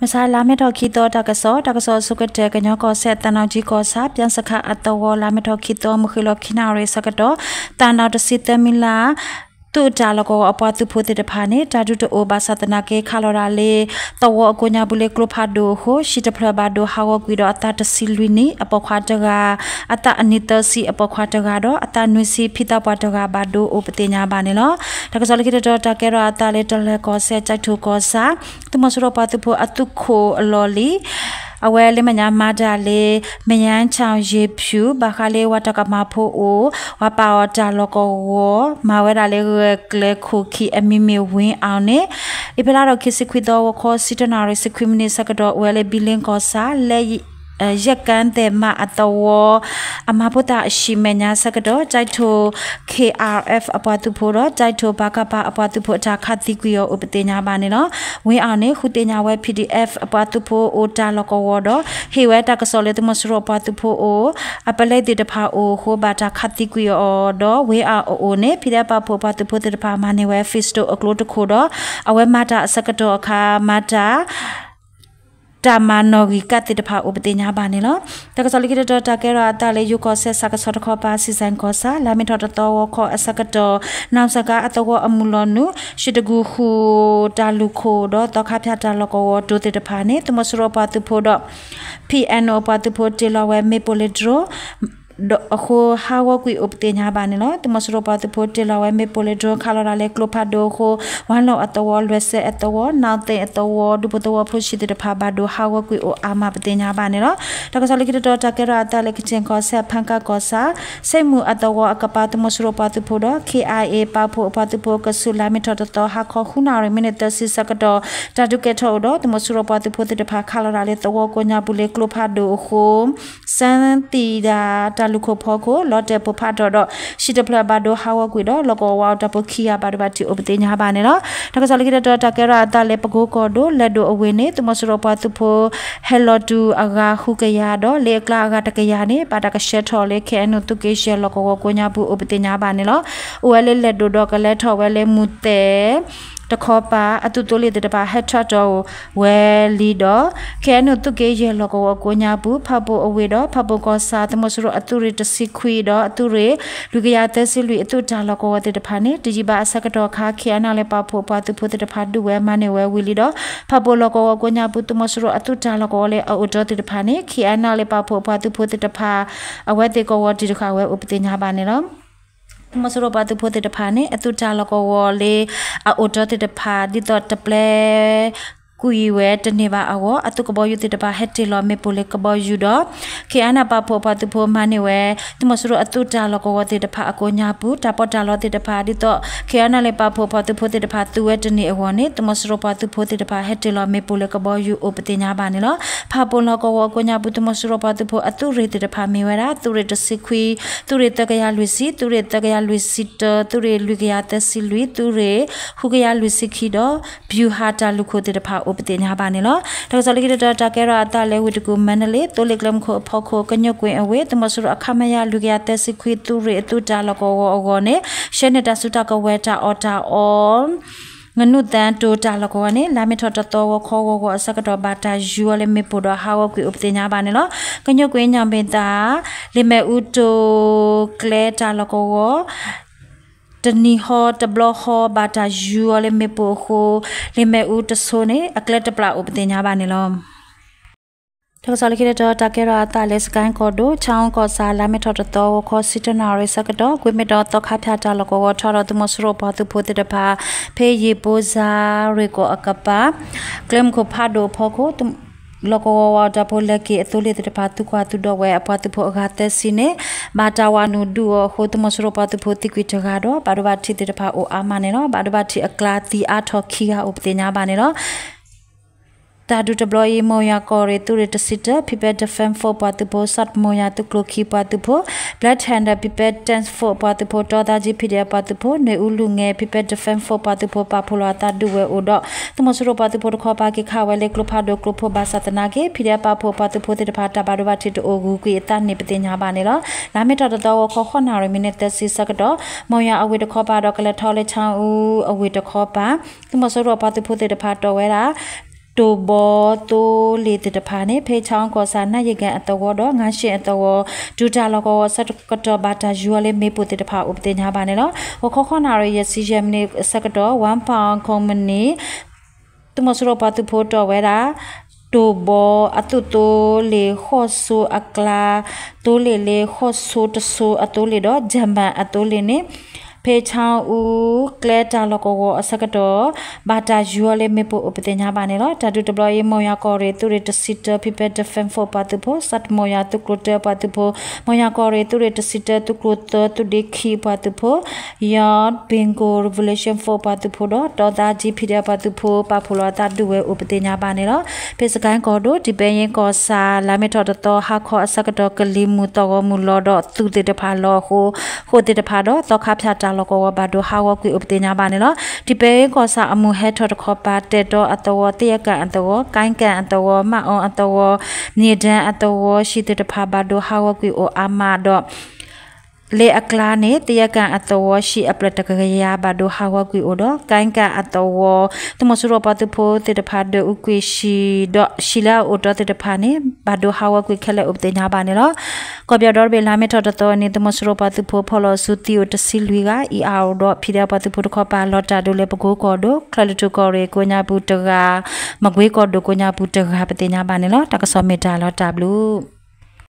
မုၢ်ဆါလါမ့ၤထီၣ်ခံသီတၢ်ကစီၣ်, တၢ်ကစီၣ်အဆိကတၢၢ် ကညီကီၢ်စဲၣ် သံတောင်ကြီးကီၢ်ဆၣ် ပျံစခန်းအသဝီ လါမ့ၤထီၣ်ခံသီ မုၢ်ဃ့ၢ်လီၤခံနၣ်ရံၣ်ဆၢကတီၢ် သံတောင်တဆံသၢမံလါ သုးတၢ်လီၢ်ကဝီၤအပှၤသုးဖိသ့ၣ်တဖၣ်န့ၣ် တၢ်ဒုးတအိၣ်ဘၣ်ဆၣ်သနာ်က့ ခးလီၤဒၣ်လၢ သဝီအကိးညါပူၤလၢကျိဖးဒိၣ်အဃိ ဟံၣ်တဖျၢၣ်ဘၣ်ဒိဟးဂီၤကွံာ်ဒီးအသးတဆံလွံၢ်နံၣ် အပိာ်ခွါတဂၤ အသးအနံၣ်သၢဆံအပိာ်ခွါတဂၤဒီး အသးနွံဆံဖံသးပှၢ်တဂၤဘၣ်ဒိအိၣ်ပသ့ၣ်ညါဘၣ်န့ၣ်လီၤ. တၢ်ကစီၣ်လၢခံတတီၤ တၢ်ကဲထီၣ်အသးလၢတလၢၤကီၢ်စဲၣ် ကၠဲးထိၣ်ကီၢ်ဆၣ် သုးမီၤစိရိၤပှၤသုးဖိအသုးခိၣ်အလီၢ်လံၤ အဝဲလၢမဲာ်ညါမၤတၢ်လၢ မယါဆၣ်ယ့ၣ်ဖၠူၣ် ဘၣ်ဃးလၢဝၤတၢ်ကမၣ်ဖိအိၣ် ဝၤပာ်အီၤတၢ်လီၢ်ကဝီၤ မၤဝဲဒၣ်လၢဂဲၤကျဲခိၣ်ခံအမံၤမ့ၢ်ဝ့အီၤန့ၣ် အ့ဖြ့လါထီၣ်ခံဆံခွံသီ ဂီၤခီဆံတၢနၣ်ရံၣ်ဆံခွံမံးနံးဆၢကတီၢ် အိၣ်ဝဲလၢဘံလ့ကီၢ်ဆၣ် လၢ ယဲၢ်ကၣ်သဲးမးအသဝီ အမၤဖိသၣ်အဟံၣ်မဲာ်ညါဆၢကတီၢ် ကၠဲးထိၣ် ခ့ၣ်အၣ်အၣ်အၣ်အ့ၣ် အပှၤသုးဖိဒီး ကၠဲးထိၣ် ပကဖ အပှၤသုးဖိအတၢ်ခးသံကွံာ်အီၤအိၣ်ပသ့ၣ်ညါဘၣ်န့ၣ်လီၤ. ဝ့အီၤန့ၣ် ဃုသ့ၣ်ညါဝဲ ပီၣ်ဒံၣ်အဲၣ် အပှၤသုးဖိအိၣ်တၢ်လီၢ်ကဝီၤဒီး ဟ့ၣ်ဝဲတၢ်ကစီၣ်လၢသုးမီၤစိရိၤအပှၤသုးဖိအိၣ် အပလဲသ့ၣ်တဖၣ်အိၣ်အဃိ ဘၣ်တၢ်ခးသံကွံာ်အီၤဒီး ဝ့အီၤအအိၣ်န့ၣ် ပီၣ်ဒံၣ်အဲၣ် ပာ်ဖှိၣ်အပှၤသုးဖိသ့ၣ်တဖၣ် မၤန့ၢ်ဝဲ ပံစတိၣ်အကျိတခိၣ်ဒီး အဝဲမၤတၢ်အဆၢကတီၢ်အခါ မၤတၢ် တၢ်မၤနီၣ်ဂံၢ်ကၣ်သ့ၣ်တဖၣ်အိၣ်ပသ့ၣ်ညါဘၣ်န့ၣ်လီၤ. တၢ်ကစီၣ်လၢခံတတီၤ တၢ်ကဲထီၣ်အသးလၢယိၤကီၢ်စဲၣ် ဆၣ်ကဆီတခီပၤ စံးစဲၣ်ကီၢ်ဆၣ် လါမ့ၤထီၣ်တသီ ဂီၤခီအဆၢကတီၢ် နီၢ်စကါအသဝီအမုၢ်လီၤနုာ် ရွှေတဂုဃိၣ်တၢ်လုၢ်ခိၣ်ဒီး သီခါဖၠၣ်တၢ်လီၢ်ကဝီၤတိၤသ့ၣ်တဖၣ်န့ၣ် သုးမီၤစိရိၤပှၤသုးဖိဒီး ပံၣ်အဲၣ်နီၣ် အပှၤသုးဖိတ့ၢ်လီၤဝဲမ့ၣ်ပိၢ်လၢ drone အဃိ ဟးဂီၤကွံာ်အိၣ်ပသ့ၣ်ညါဘၣ်န့ၣ်လီၤ. သုးမီၤစိရိၤပှၤသုးဖိတ့ၢ်လီၤဝဲမ့ၣ်ပိၢ်လၢ drone ခးလီၤဒၣ်လၢကျိဖးဒိၣ်အဃိ ဝါလီၢ်အသဝီ လွဲၢ်စဲအသဝီ နီၣ်သ့ၣ်အသဝီ ဒူဖိသဝီဖိဆံးသ့ၣ်တဖၣ် ဘၣ်ဒိဟးဂီၤကွံာ်အိၣ်အါမးပသ့ၣ်ညါဘၣ်န့ၣ်လီၤ. တၢ်ကစီၣ်လၢခံတတီၤ တၢ်ကဲထီၣ်အသးလၢ ကခ့ၣ်ကီၢ်စဲၣ် ဖၣ်ကၣ်ကီၢ်ဆၣ် စ့ၣ်မူၣ်အသဝီအကပၤ သုးမီၤစိရိၤပှၤသုးဖိဒီး ခ့ၣ်အၣ်အ့ၣ် ပာ်ဖှိၣ်အပှၤသုးဖိအကဆူး လါမ့ၤထီၣ်တသီ ဟါခီဃုနၣ်ရံၣ် မံးနံးသၢဆံဆၢကတီၢ် တၢ်ဒုးကဲထီၣ်အိၣ်ဒီး သုးမီၤစိရိၤပှၤသုးဖိသ့ၣ်တဖၣ် ခးလီၤဒၣ်လၢသဝီကိးညါပူၤလၢကျိဖးဒိၣ်အဃိ စၢသံၣ်ဒၣ်တၢ်လုၢ်ခိၣ်ဖီခိၣ် လီၤတဲာ်ပိၢ်ဖးထီၣ်ဒီး ဟံၣ်တဖျၢၣ်ဘၣ်ဒိဟးဂီၤကွံာ်ဒီး လီၢ်ကဝီၤဝါအီၤတၢ်ဖိခံဂၤဘၣ်ဒိဘၣ်ထံးအိၣ်ပသ့ၣ်ညါဘၣ်န့ၣ်လီၤ. တၢ်ကစီၣ်လၢခံတတီၤ တၢ်ကဲထီၣ်အသးလၢ ပကိကီၢ်ဒိၣ် လဲၤဒိၣ်အဝ့ၢ်န့ၣ် သုးမီၤစိရိၤပှၤသုးဖိ ဟဲလီၤတုၤအဂၤဃုကယၤဒီး လၢအကျါအဂၤတကယၤန့ၣ် ဘၣ်တၢ်ကဆှၢထီၣ်လၢ ခ့ၣ်အဲၣ်ယူၣ် သုးက့ယဲၢ်လီၢ်ကဝီၤကိးညါပူၤအိၣ်ပသ့ၣ်ညါဘၣ်န့ၣ်လီၤ. အိၣ်ဝဲလၢလဲၤဒိၣ်ဒီးကလဲၤထီၣ်ဝဲလၢမူၤသဲး တခီပၤ အသုးသိလ့ၣ်သ့ၣ်တဖၣ် ဟဲထီၣ်တီၢ်ဝဲလံဒီး ခ့ၣ်အဲၣ်ယူၣ် သုးက့ယဲၢ်လီၢ်ကဝီၤကိးညါပူၤ ဖၣ်ပူၣ်အဝ့ၢ်ဒီး ဖၣ်ပူၣ်ကီၢ်ဆၣ် သုးမီၤစိရိၤအသုးရ့ၣ်တဆံခွံဒီး အသုးရ့ၣ် လွံၢ်ကယၤသၢဆံလွံၢ် အသုးတၢ်လီၢ်ကဝီၤသ့ၣ်တဖၣ်န့ၣ် တယံာ်ဘၣ်အဆၢကတီၢ်အခါ ခ့ၣ်အဲၣ်ယူၣ် ပာ်ဖှိၣ်အပှၤသုးဖိသ့ၣ်တဖၣ် ဒုးဝဲမၤန့ၢ်ဝဲဝံၤလံဒီး ဖၣ်ပူၣ်လီၢ်ကဝီၤကိးညါပူၤ သုးမီၤစိရိၤအသုးတၢ်လီၢ်ကဝီၤလၢအအိၣ်တ့ၢ်သ့ၣ်တဖၣ်န့ၣ် ခ့ၣ်အဲၣ်ယူၣ် ပာ်ဖှိၣ်အပှၤသုးဖိသ့ၣ်တဖၣ် အဝဲသ့ၣ်ကဝီၤတံၢ်တဃာ်ဝဲအိၣ်ပသ့ၣ်ညါဘၣ်န့ၣ်လီၤ. သုးမီၤစိရိၤပှၤသုးဖိသ့ၣ်တဖၣ်န့ၣ် အသုးတၢ်လီၢ်ကဝီၤလၢအအိၣ်တ့ၢ်သ့ၣ်တဖၣ် ဒ်သိးတပျဲကွံာ်ဝဲတန့ၢ်ဘၣ်အဂီၢ် အသုးကဘီယူၤသ့ၣ်တဖၣ် ဟဲတ့ၢ်လီၤမ့ၣ်ပိၢ်လၢကဘီယူၤဒီး ခ့ၣ်အဲၣ်ယူၣ် ပာ်ဖှိၣ်အပှၤသုးဖိမၤန့ၢ်ဝဲ သုးမီၤစိရိၤအသုးတၢ်လီၢ်ကဝီၤသ့ၣ်တဖၣ်အကိးညါပူၤ တၢ်ပီးတၢ်လီသ့ၣ်တဖၣ် ဒ်သိး ခ့ၣ်အဲၣ်ယူၣ် ပာ်ဖှိၣ်အပှၤသုးဖိသ့ၣ်တဖၣ် သုးဝဲတန့ၢ်အဂီၢ်န့ၣ် သုးမီၤစိရိၤပှၤသုးဖိသ့ၣ်တဖၣ် ဟဲတ့ၢ်လီၤမ့ၣ်ပိၢ်လၢကဘီယူၤအိၣ်ပသ့ၣ်ညါဘၣ်န့ၣ်လီၤ. ဖၣ်ပူၣ်လီၢ်ကဝီၤအကိးညါပူၤ သုးမီၤစိရိၤပှၤသုးဖိအသုးရ့ၣ်သ့ၣ်တဖၣ်မ့ၢ်ဝဲဒၣ် သုးရ့ၣ်တဆံခွံ, သုးရ့ၣ်သၢကယၤလွံၢ်ဆံ, သုးရ့ၣ်သၢကယၤလွံၢ်ဆံတၢ, သုးရ့ၣ်လွံၢ်ကယၤသၢဆံလွံၢ်, သုးရ့ၣ်ဃုကယၤလွံၢ်ဆံခံဒီး ဗျူဟာတၢ်လုၢ်ခိၣ်သ့ၣ်တဖၣ်အိၣ်ပသ့ၣ်ညါဘၣ်န့ၣ်လီၤ. တၢ်ကစီၣ်လၢခံတတီၤ တၢ်ကဲထီၣ်အသးလၢဝ့ၢ်တကူၣ် မါဒလ့ သိလ့ၣ်ကျဲမုၢ်ခိၣ်အဖီခိၣ် ကညိၣ်ကွ့ၣ်အဝ့ၢ် သုးမီၤစိရိၤအ ခမရ လွံၢ်ကယၤသၢဆံခွံ သုးရ့ၣ်အသုးတၢ်လီၢ်ကဝီၤအဂီၢ်န့ၣ် ဆှၢန့ၢ်တၢ်စုတၢ်ကဝဲၤတၢ်အီၣ်တၢ်အီ ငနူၣ်သၣ်တိၤတၢ်လီၢ်ကဝီၤန့ၣ် လါမ့ၤထီၣ်တသီ ဂီၤခီဂီၤဂီၤအဆၢကတီၢ် ဘၣ်တၢ်ယူၤအီၤလၢမ့ၣ်ပိၢ်ဒီးဟးဂီၤကွံာ်အိၣ်ပသ့ၣ်ညါဘၣ်န့ၣ်လီၤ. ကညိၣ်ကွ့ၣ်ညၣ်ဘ့ၣ်သၣ် လ့ၣ်မဲၣ်အူတိၤကျဲတၢ်လီၢ်ကဝီၤ တနံၤဟီတဘျီဟီ ဘၣ်တၢ်ယူၤအီၤလၢမ့ၣ်ပိၢ်အဃိ လ့ၣ်မဲၣ်အူတဆိန့ၣ် အကျဲတပျၢ်အိၣ်ပသ့ၣ်ညါဘၣ်န့ၣ်လီၤ. တၢ်ကစီၣ်လၢခံတတီၤ တၢ်ကဲထီၣ်အသးလၢ စကဲကီၢ်ဒိၣ် ခၠၣ်အူကီၢ်ဆၣ် လါမ့ၤထီၣ်တသီ ဂီၤခီဆံတၢနၣ်ရံၣ်ဆၢကတီၢ် ကွ့ၢ်မ့ၢ်ဒီးသီခါဖၠၣ်တၢ်လီၢ်ကဝီၤ ထီၣ်ဒီးသုးမီၤစိရိၤပှၤသုးဖိသ့ၣ်တဖၣ် ဖဲယ့ၣ်ပိၢ်စါရ့ၣ်ကီၢ်အကပၤ ကျဲမုၢ်ခိၣ်ဖးဒိၣ်အဖီခိၣ် လီၢ်ကဝီၤဝးတၢ်ဖိလဲၤက့ၤအသိလ့ၣ်သ့ၣ်တဖၣ် သုကွၢ်သုဒီးဝဲအပှၤသုးဖိအဂၤသၢဆံန့ၣ် ဘၣ်တၢ်ဝးနုာ်ဒုးအီၤအဃိ သုးမီၤစိရိၤပှၤသုးဖိသံကွံာ်တဂၤဒီး ဘၣ်ဒိဘၣ်ထံးသ့ၣ်တဖၣ်အိၣ်အါမးန့ၣ်လီၤ. ဘၣ်ဒိဘၣ်ထံးအကျါသံအါထီၣ်ခံဂၤအိၣ်ပသ့ၣ်ညါဘၣ်န့ၣ်လီၤ. တၢ်ဒုးတဘျီအံၤ မိၢ်ယၤကီၢ်ရ့ၣ်သုးရ့ၣ်တဆံတၢ People Defense Force ပှၤသုးဖိ, စးတမိၢ်ယၤသုးကျိၤခံပှၤသုးဖိ, Black Thunder People Defense Force ပှၤသုးဖိ, တီသးကံ PDF ပှၤသုးဖိ, နွေဦးလူငယ် People Defense Force ပှၤသုးဖိ ပာ်ဖှိၣ်လီၤအသးဒုးဝဲအိၣ်ဒီး သုးမီၤစိရိၤပှၤသုးဖိတခီပၤ က့ၤခးဝဲလၢကျိဖးဒိၣ်ကျိဖိ ဘၣ်ဆၣ်သနာ်က့ PDF ပာ်ဖှိၣ်ပှၤသုးဖိသ့ၣ်တဖၣ် တၢ်ဘၣ်ဒိဘၣ်ထံးတအိၣ် ဂုၤကွံာ်အသးန့ၣ်ပသ့ၣ်ညါဘၣ်န့ၣ်လီၤ. လါမ့ၤထီၣ်တသီ ဂီၤခီဃိးနၣ်ရံၣ် မံးနံးသၢဆံဆၢကတီၢ် မိၢ်ယၤအဝ့ၢ်တခီပၤဒီး ကလဲၤထီၣ်လၢ ခၠၣ်အူအဝ့ၢ်တခီပၤ သုးမီၤစိရိၤပှၤသုးဖိသ့ၣ်တဖၣ်တီၢ်ဝဲဒၣ် တိၢ်ဘီသိလ့ၣ်သ့ၣ်တဖၣ်န့ၣ် ဖဲဆၣ်အူကီၢ်ဆၣ် နၢ်ယ့ၣ်ကၣ်အသဝီဒီး ငါးရှ့ၣ်အသဝီ တုၤတၢ်လီၢ်ကဝီၤအဆၢကတီၢ် ဘၣ်တၢ်ယူၤအီၤလၢမ့ၣ်ပိၢ်သ့ၣ်တဖၣ်အိၣ်ပသ့ၣ်ညါဘၣ်န့ၣ်လီၤ. ဂီၤခီ ဃုနၣ်ရံၣ် ယဲၢ်ဆံယဲၢ်မံးနံးအဆၢကတီၢ် ဝၣ်ဖၣ်ကိၣ်မနံၣ် သုးမီၤစိရိၤပှၤသုးဖိတီၢ်ဝဲဒၣ် တိၢ်ဘီအသုးသိလ့ၣ်ဃီၣ်စိအကျါ သိလ့ၣ်လၢဃီၣ်စိတစိအသိလ့ၣ်ဒီး German အသိလ့ၣ်န့ၣ် ဖဲဆၣ်အူကျဲတၢ်လီၢ်ကဝီၤအဆၢကတီၢ် ဘၣ်တၢ်ယူၤအီၤလၢမ့ၣ်ပိၢ်အိၣ်ပသ့ၣ်ညါဘၣ်န့ၣ်လီၤ. တၢ်ဒုးတဘျီအံၤ မိၢ်ယၤကီၢ်ရ့ၣ်သုးရ့ၣ်တဆံတၢ People Defence Force ပှၤသုးဖိ, စးတမိၢ်ယၤသုးကျိၤတၢပှၤသုးဖိ, မိၢ်ယၤကီၢ်ရ့ၣ်သုးရ့ၣ်တဆံတၢ သုးကျိၤသၢ သုးဒ့ခံပှၤသုးဖိ ယီၢ် Bengal Revolution Force ပှၤသုးဖိဒီး တီသါကၠံ ဖံးဒဲး ပှၤသုးဖိ ပာ်ဖှိၣ်လီၤအသးဒုးဝဲအိၣ်ပသ့ၣ်ညါဘၣ်န့ၣ်လီၤ. ဖဲစကဲၣ်ကီၢ်ဒိၣ် ဒံးပဲယ့ကီၢ်ဆၣ် လါမ့ၤထီၣ်တသီ ဟါခီအဆၢကတီၢ် ကလံၤမုၢ်သီၣ်ဂီၤမုၢ်လီၤဒီး သုးသ့ၣ်တဖၣ်လီၤအဃိ ဃိာ်သ့ၣ်တဖၣ်ဒီး သီခါဖၠၣ်တၢ်လီၢ်ကဝီၤ ဘၣ်ဒိဟးဂီၤကွံာ်အိၣ်ပသ့ၣ်ညါဘၣ်န့ၣ်လီၤ. ဒံးပဲယ့ကီၢ်ဆၣ်အမုၢ်ဟဲထီၣ်တခီပၤ တဲာ်တီအသဝီ သယဲၣ်ကၣ်အသဝီ ကၣ်ကၣ်အသဝီ မၣ်အီအသဝီ မၠ့ၣ်ဒၢအသဝီ ဟံၣ်သ့ၣ်တဖၣ် ဘၣ်ဒိဟးဂီၤကွံာ်အိၣ်အါမးဒီး လၢအကျါန့ၣ် သယဲၣ်ကၣ်အသဝီ ဟံၣ်အဖျၢၣ်တကယၤ ဘၣ်ဒိဟးဂီၤကွံာ်အိၣ်ဒီး ကၣ်ကၣ်အသဝီ သုးမီၤစိရိၤပှၤသုးဖိသ့ၣ်တဖၣ် ဒွဲၣ်အူကွံာ်ဟံၣ်ဒီး ဟံၣ်လၢအအိၣ်တီသ့ၣ်တဖၣ်န့ၣ် ဘၣ်ဒိဟးဂီၤကွံာ်ခဲလၢာ်အိၣ်ပသ့ၣ်ညါဘၣ်န့ၣ်လီၤ. ကီၢ်ပယီၤဒီတဘ့ၣ် လါမ့ၤထီၣ်တသီန့ၣ် သုးမီၤစိရိၤပှၤသုးဖိ ဖီၣ်လီၤစုသံအိၣ်တဆံလွံၢ်ဂၤ အံၤအါအိၣ်ဒီး ဖံးဒဲးပှၤသုးဖိတခီပၤ လီၤတၢ်ဒိလၢပကိကီၢ်ဒိၣ် ချၢၣ်လွံၢ်ထူၣ်ကီၢ်ရ့ၣ် ကိးညါပူၤတဂၤ မကွ့ကီၢ်ဒိၣ်ကိးညါပူၤတဂၤ ပသ့ၣ်ညါဘၣ်န့ၣ်လီၤ. တၢ်ကစီၣ်မ့ၢ်တၢ်လီၤတၢ်ဘျုး